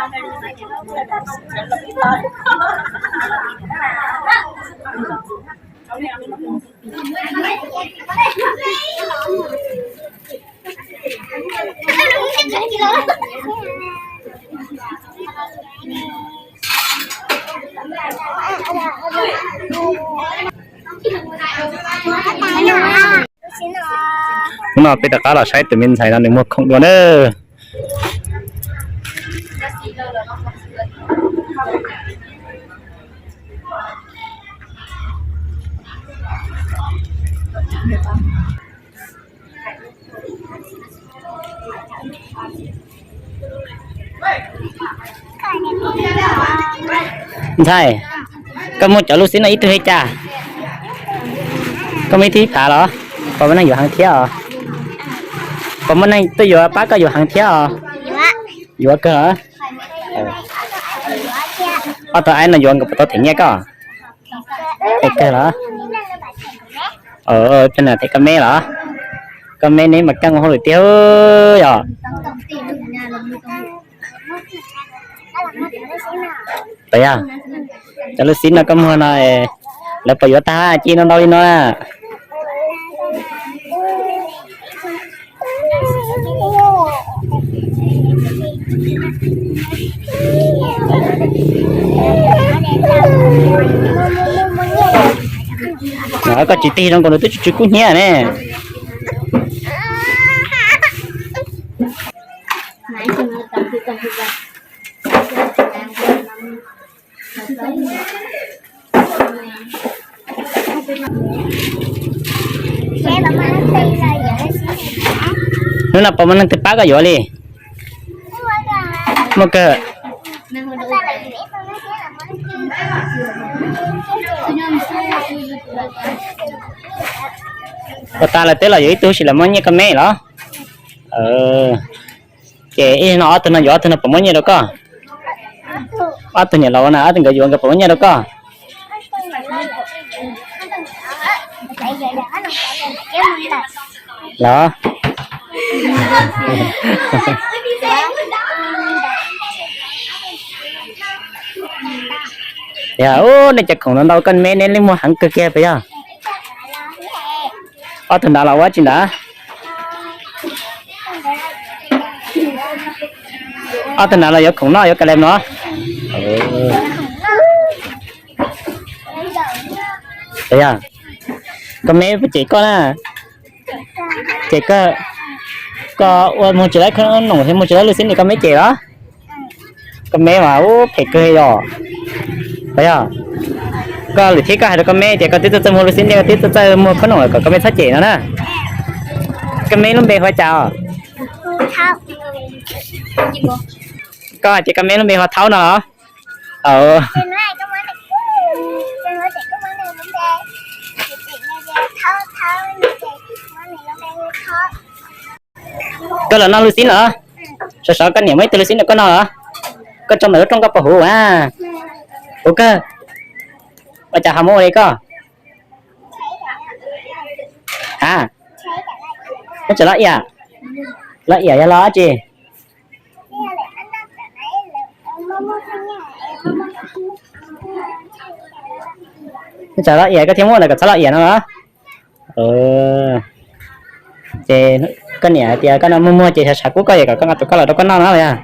Hnub no peb rov qab los saib tus me ntxhais no nws muag khoom dua na. Ntxhais, koj muag cov lub xib no ib tug li cas? Koj muaj ib tug ib phav los? Puas muaj neeg yuav heev thiab os? Puas muaj neeg tuaj yuav pab koj yuav heev thiab os? Yuav kawg los? Ob tug aib no yuav nkawd puas tau them nyiaj koj? Them kawg los? Them koj me los? Koj me neb mas keej ua hauj lwm tiag yom. Puas yog? Cov lub xib no koj muag no, lawv puas yuav tag ci no ntau li no na? Koj tsis tig zoo nkaus nws twb tsis kub hnyiab ne. Hnub no puas muaj neeg twg pab koj yuav li? Muaj kawg. Ua tas lawm twb los yuav ib tug sis los muab nyiaj koj me los? Ces ib no ob tug no yuav ob tug no puas muab nyiaj rau koj? Ob tug niam laus na ob tug nkawd yuav nkawd puas muab nyiaj rau koj? Los? Yog, nej cov khoom no ntau koj me neb li muag heev kawg kiag puas yog? Ob tug nrad los ua tsi nrad? Ob tug nrad los yuav khoom noj yuav ka lem no. Puas yog? Koj me puas cem koj na? Ces koj, koj ua muag tsis laib khab noom thiab muag tsis laib lub xib ni koj me cem los? Koj me mas ub phem kawg yom. Puas yog? Koj lwm thiab koj hais rau koj me tias koj twb txawj txawj muag lub xib ni, koj twb txawj txawj muag khab noom lawm kom koj me txhob cem no na. Koj me lub npe hu ua cas os? Koj hais tias koj me lub npe hu ua Thaub no los? Koj los noj lub xib no. Sov sov koj niam muab ib tug lub xib no koj noj los? Koj tso ntawm lub rooj koj puas huv a? Huv kawg. Ua cas ho muab ua li koj? A, muab tso los iam, los iam yog los tsi? Muab tso los iam koj thiaj muab ntawd kom txhob los iam no los? Ces koj niam hais tias koj no muag muag ces sawv sawv kub koj es kom koj nqa tus koj los rau koj noj no los yog?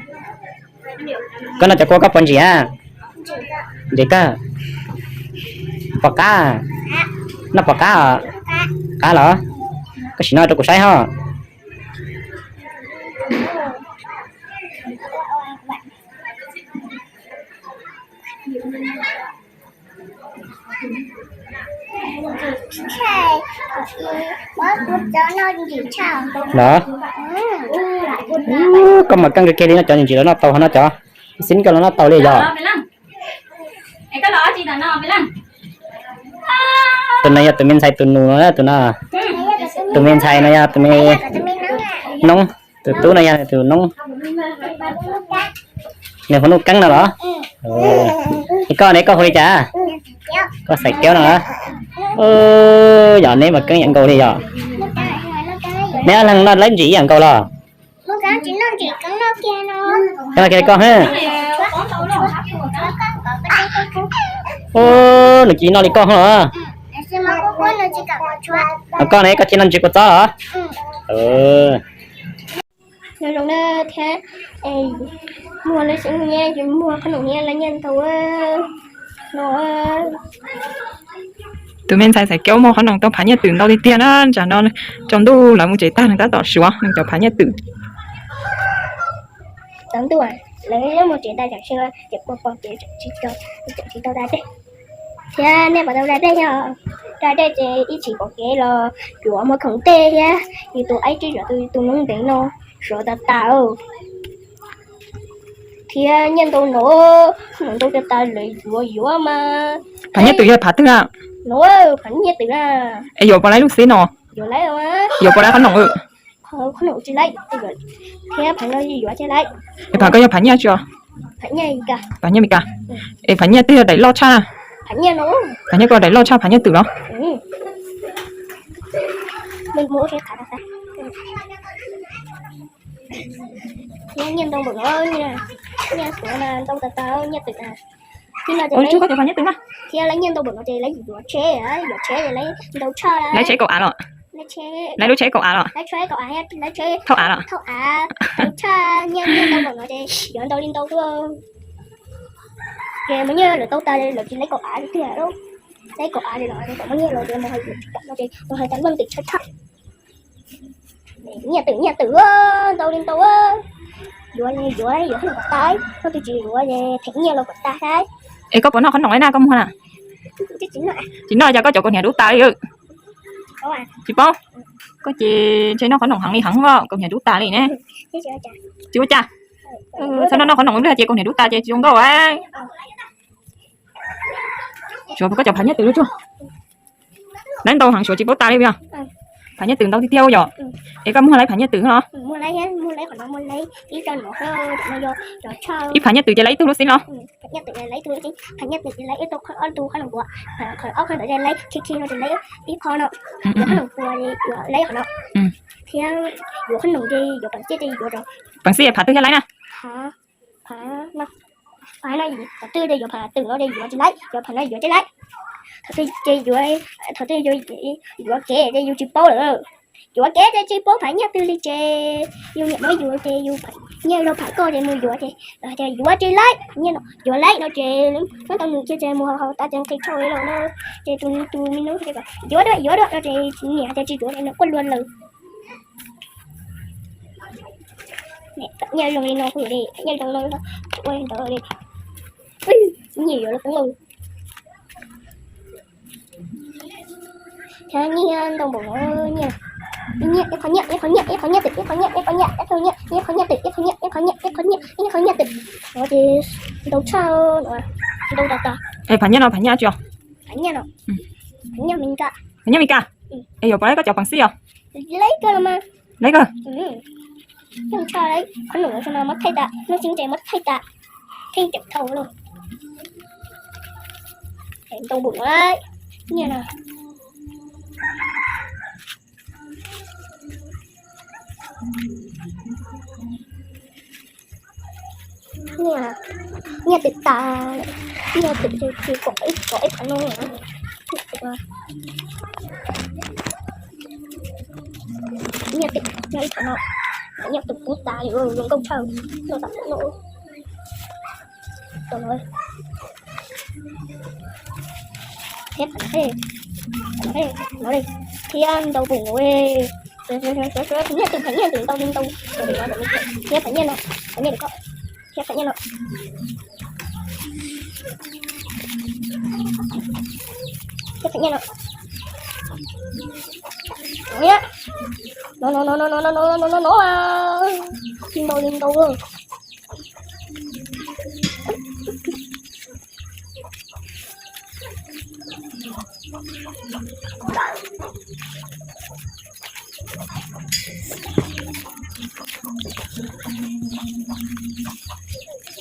Koj noj cov kua koj puas ntsim a? Ntsim kawg. Puas qab? Noj puas qab os? Qab los? Koj sim noj rau kuv saib ho. Los, koj mas keej kawg kiag li, noj cov ntsim los noj tau, ho noj cov xib koj los noj tau li yog. Tus no yog tus me ntxhais tus nus no, tus no, tus me ntxhais no yog tus me, noob, tus tub no yog tus noob. Nws hu Nuj Keeb no los? Es koj ne, koj hu li cas? Koj Xais Kiab no los? Yog neb mas keej ib yam nkaus li yog. Neb ob leeg noj laib ntsim ib yam nkaus los? Koj, koj, Ub, nws cia li noj li koj ho. Koj ne, koj cia li noj ntses kua txob los? Zoo zoo na thiab, muag lawv xeev nyiaj, yus muag qhob noom nyiaj lawv nyiaj ntau no. Tus me ntxhais Xaiv Kiab muag qhob noom tau phav nyiaj twm ntau tiag tiag na. Tsam no tsaus ntuj lawv mus tsev tag nws tab tom suav nws cov phav nyiaj twm. Tsaus ntuj lawv muag tsev tag tsam sim ces kuj pom kev tsis tau da dej thiab. Nej puas tau da dej thiab? Da dej ces ib chim pom kev los yuav muag khoom tej thiab. Yus tus aib tsib zom tus noob ntev no suav tas tas thiab nyiaj ntau no, ntau tas tas lawv yuav yuav mas. Phav nyiaj twm yog phav twg na? No, phav nyiaj twm na. Es yuav puas laib lub xib no? Yuav laib, yuav puas laib qhob noom? Qhob noom tsis laib, thiab phav no yuav thiaj laib. Es phav koj yog phav nyiaj tsi? Phav nyiaj Mes Kas. Es phav nyiaj twg yog daim loj tshaj? Phav nyiaj koj daim loj tshaj phav nyiaj twm los? Nyiaj ntau npaum no, nyiaj suav ntau tas tas nyiaj twm. Ua tsuag koj cov phav nyiaj twm na. Thiab lawv nyiaj ntau npaum no ces lawv yuav tsheb, yuav tsheb ces lawv ntau tshaj. Lawv tsheb kaum av los? Lawv lub tsheb kaum av los? Lawv tsheb kaum av, lawv tsheb thauj av los? Thauj av, ntau tshaj, nyiaj ntau npaum no ces yuav ntau li ntau tuaj. Ces mus nyiaj lawv tau tas lawv tsis laib kaum av tiag, laib kaum av los kom muaj nyiaj los ces mus hais tsis kam no ces mus hais tas luaj ntim tshaj tshaj. Nyiaj twm, nyiaj twm, ntau li ntau. Yuav yuav yuav qhob noom kom tas, koj twb tsis yuav es them nyiaj los kom tas thiab. Es koj puas noj qhob noom na koj muag na? Tsis noj, cas koj cov kaus hniav dub tas li. Tsis paub. Koj ces ntshe noj qhob noom heev li heev, kaus hniav dub tas li ne. Tsis ua cas. Txhob noj noj qhob noom ib pliag ces kaus hniav dub tas ces tsis zoo nkauj. Suav puas koj cov phav nyiaj twm lub tsuag? Laib ntau heev suav tsis paub tas li puas yog? Phav nyiaj twm ntau tiag tiag yom. Es koj muag laib phav nyiaj twm no? Ib phav nyiaj twm ces laib ib tug lub xib los? Ib qho no, yuav qhob noom ces yuav peev xwm phav twg thiaj laib na? Phav twg ces yuav phav twm no ces yuav tsis laib, yuav phav no yuav tsis laib. Thaum twg ces yuav, thaum twg yuav kev ces yus tsis paub lawm. Yuav kev ces tsis paub phav nyiaj twg li ces yus niam muab yus ces yus nyiaj laug phav koj ces mus yuav ces yuav tsis laib, yuav laib no ces nyob tau nws kiag ces mus haus tas ces nqis tshauj li los no ces tus me nus yuav dua yuav dua no ces niam ces tsis yuav ces nws quaj luag lawm. Nyiaj zoo li no, nyiaj zoo no, ua li ntawd li, nyiaj yuav los poob lauj. Nyiaj ntau npaum no, nyiaj, ib qho nyiaj, ib qho nyiaj, ib qho nyiaj twm, ib qho nyiaj, ib qho nyiaj, ib qho nyiaj twm, ib qho nyiaj, ib qho nyiaj, ib qho nyiaj, ib qho nyiaj twm. No ces ntau tshaj no, ntau tas tas. Es phav nyiaj no phav nyiaj tsi? Phav nyiaj no, phav nyiaj Mes Kas. Phav nyiaj Mes Kas. Es yuav puas laib koj cov peev xwm os? Laib kawg los mas. Laib kawg. Yeej tshaj, qhob noom no muab thaij tas, lub xib ces muab thaij tas, thaij ceem dhau lawm. Ntau npaum no, nyiaj na. Nyiaj, nyiaj twm tas, nyiaj twm ces tsis kom ib, kom ib qho no. Nyiaj twm, nyiaj ib qho no, nyiaj twm poob tas li, zoo nkauj tshaj, no tam no. Thiab phav no, no li, thiab ntau npaum no. Nyiaj twm, phav nyiaj twm ntau li ntau, thiab phav nyiaj no, phav nyiaj ko, thiab phav nyiaj no, thiab phav nyiaj no, no, no, no, no, no, no, no, no, ntau li ntau.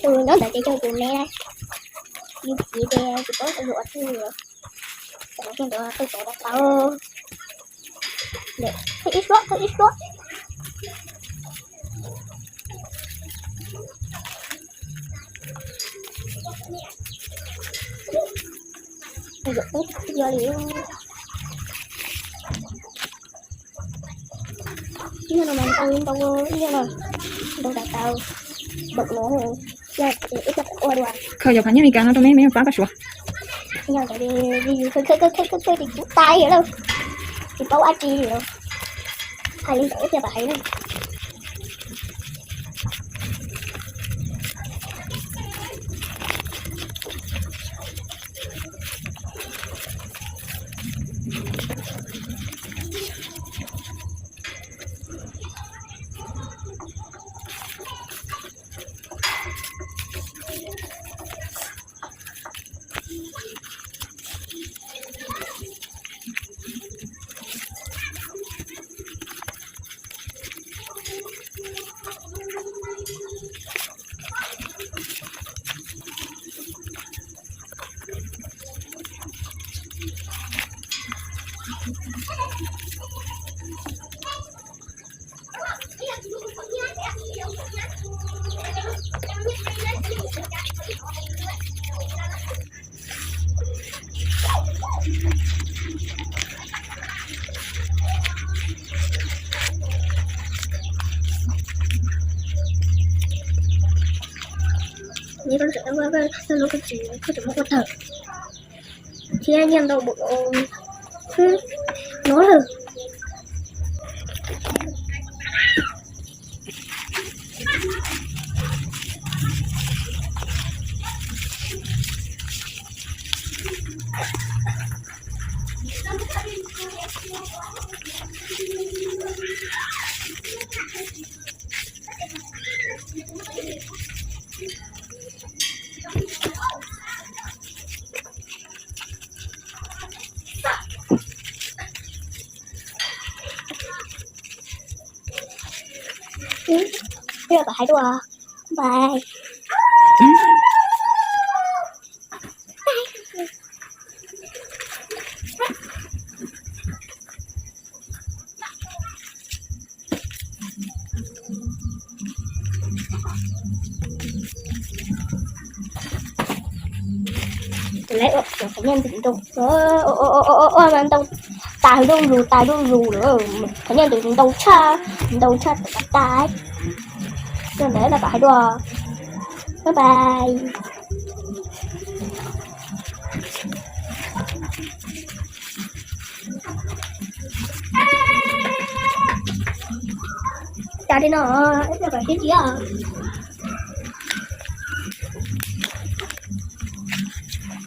Tus nyob ntawd ces yog tus me, yus txiv ces tsis paub tus ua twg, tus ntawd tus tod tau. Ib suab, ib suab. Ntau li. Ib nyuag no mas ntau ntau, ib nyuag no ntau tas tas, npaum no. Yog ib co ua dua. Khaws cov phab nyaj Meskas no rau me, me pab koj suav. Yog ntawd, khaws khaws khaws khaws khaws ces kuv tag lawm, tsis paub ua dab tsi lawm. Hais li ntawd ib pliag pab hais na. Thiab nyiaj ntau npaum no lawm. Peb los tom hais dua. Bye. Tus lawv ua qhov nyiaj ntws ntau, ua mas ntau, tas zuj zus tas zuj zus lawm. Qhov nyiaj ntws ntau tshaj, ntau tshaj tas tas. Yog ntawd no pab hais dua. Bye bye. Cas li no, ib pliag pab sib ntsib os.